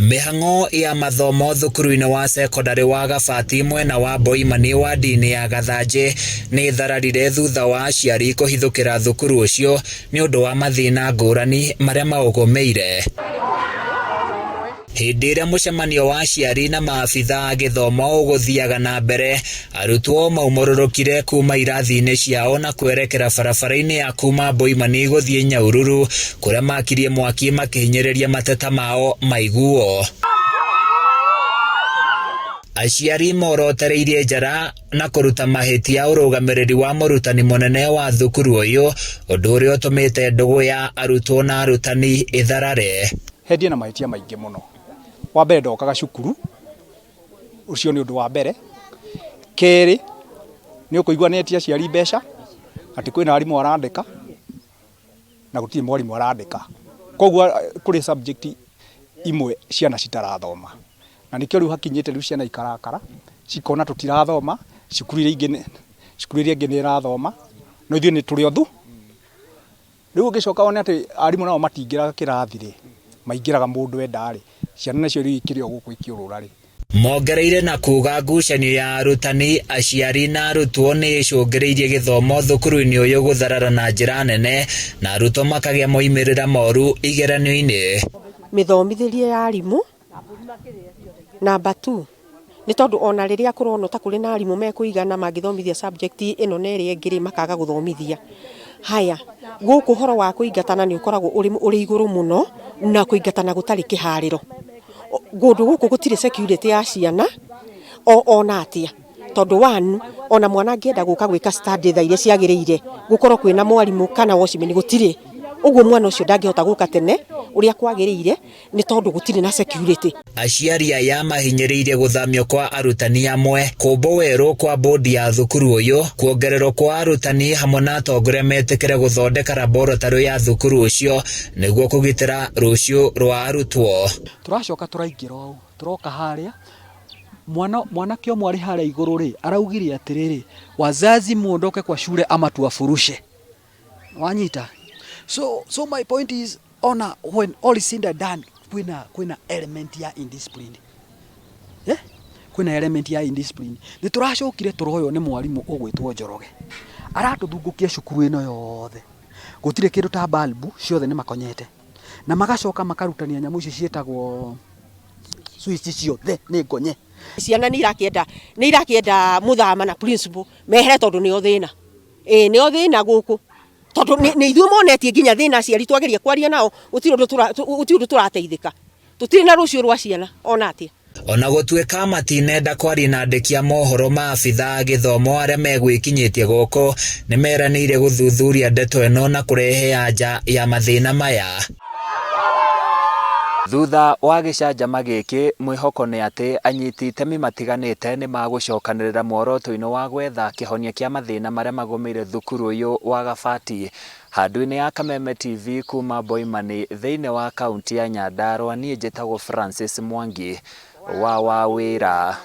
Mĩhang'o ya mathomo thukuru-inĩ wa cekondarĩ wa Gabati mwena wa Boimani wadi-inĩ ya Gathanjĩ nĩ ĩthararire thutha wa aciari kũhithũkĩra thukuru ũcio nĩ ũndũ wa mathĩna ngũrani marĩa maũgũmĩire. Hĩndĩ ĩrĩa mũcemanio wa aciari na maabitha a gĩthomo ũgũthiaga na mbere, arutwo maumũrũrũkire kuma irathi-inĩ ciao na kwerekera barabara-inĩ ya kuma Boimani gũthiĩ Nyaururu kũrĩa makirie mwaki makĩhinyĩrĩria mateta mao maiguo. Aciari morotereirie njara na kũruta mahĩtia ũrũgamĩrĩri wa mũrutani mũnene wa thukuru ũyũ, ũndũ ũrĩa ũtũmĩte ndũgũ ya arutwo na arutani ĩtharare. Hendie na mahĩtia maingĩ mũno. Wa mbere ndokaga cukuru, ũcio nĩ ũndũ wa mbere. Kerĩ, nĩ ũkũigua nĩ etia aciari mbeca, atĩ kwĩna arimũ arandĩka, na gũtirĩ mwarimũ arandĩka. Koguo kũrĩ subject imwe ciana citarathoma. Na nĩkĩo rĩu hakinyĩte rĩu ciana ikarakara, cikona tũtirathoma, cukuru iria ingĩ, cukuru iria ingĩ nĩ irathoma, no ithuĩ nĩ tũrĩ o thu. Rĩu ũngĩcoka wone atĩ arimũ nao matingĩraga kĩrathi rĩ, maingĩraga mũndũ enda rĩ, ciana nacio rĩu ikĩrĩ o gũkũ ikĩũrũra rĩ. Mongereire na kuga ngucanio ya arutani, aciari na arutwo nĩ ĩcũngĩrĩirie gĩthomo thukuru-inĩ ũyũ gũtharara na njĩra nene na arutwo makagĩa moimĩrĩra moru igeranio-inĩ. Mĩthomithĩrie ya arimũ Number two, nĩ tondũ ona rĩrĩa kũronwo ta kũrĩ na arimũ mekũigana mangĩthomithia subject ĩno na ĩrĩa ĩngĩ rĩ, makaga gũthomithia. Haya, gũkũ ũhoro wa kũingatana nĩ ũkoragwo ũrĩ igũrũ mũno na kũingatana gũtarĩ kĩharĩro. Kũndũ gũkũ gũtirĩ security ya ciana ona atĩa. Tondũ one, ona mwana angĩenda gũka gwĩka study thaa iria ciagĩrĩire, gũkorwo kwĩna mwarimũ kana watchman gũtirĩ. Ũguo mwana ũcio ndangĩhota gũka tene ũrĩa kwagĩrĩire nĩ tondũ gũtirĩ na security. Aciari aya mahinyĩrĩirie gũthamio kwa arutani amwe, kũmbwo werũ kwa bodi ya thukuru ũyũ, kuongererwo kwa arutani hamwe na atongoria metĩkĩre gũthondeka laboratory ya thukuru ũcio nĩguo kũgitĩra rũciũ rwa arutwo. Tũracoka tũraingĩra ũũ, tũroka harĩa, mwana mwanake ũmwe arĩ harĩa igũrũ rĩ, araugire atĩrĩrĩ, wazazi muondoke kwa shule ama tuwafurushe. Wanyita? So my point is, ona when all is said and done, kwĩna kwĩna element ya indiscipline. Eh? Kwĩna element ya indiscipline. Nĩ tũracokire tũroywo nĩ mwarimũ ũgwĩtwo Njoroge. Aratũthungũkia cukuru ĩno yothe. Gũtirĩ kĩndũ ta bulb, ciothe nĩ makonyete. Na magacoka makarutania nyamũ icio ciĩtagwo switch ciothe nĩ ngonye. Ciana nĩ irakĩenda nĩ irakĩenda mũthama na principal mehere tondũ nĩo thĩna. Ĩĩ nĩo thĩna gũkũ tondũ nĩ ithuĩ monetie nginya thĩna aciari twageria kwaria nao gũtirĩ ũndũ gũtirĩ ũndũ tũrateithĩka. Tũtirĩ na rũciũ rwa ciana ona atĩa. Ona gũtuĩka matinenda kwaria na andĩki a mohoro maabitha a gĩthomo arĩa megwĩkinyĩtie gũkũ nĩmeranĩire gũthuthuria ndeto ĩno na kũrehe anja ya mathĩna maya. Thutha wa gĩcanjama gĩkĩ, mwĩhoko nĩ atĩ anyiti itemi matiganĩte nĩ magũcokanĩrĩra muoroto-inĩ wa gwetha kĩhonia kĩa mathĩna marĩa magũmĩire thukuru ũyũ wa Gabati. Handũ-inĩ ya Kameme TV kuma Boimani thĩinĩ wa kaunti ya Nyandarua niĩ njĩtagwo Francis Mwangi wa Wawĩra.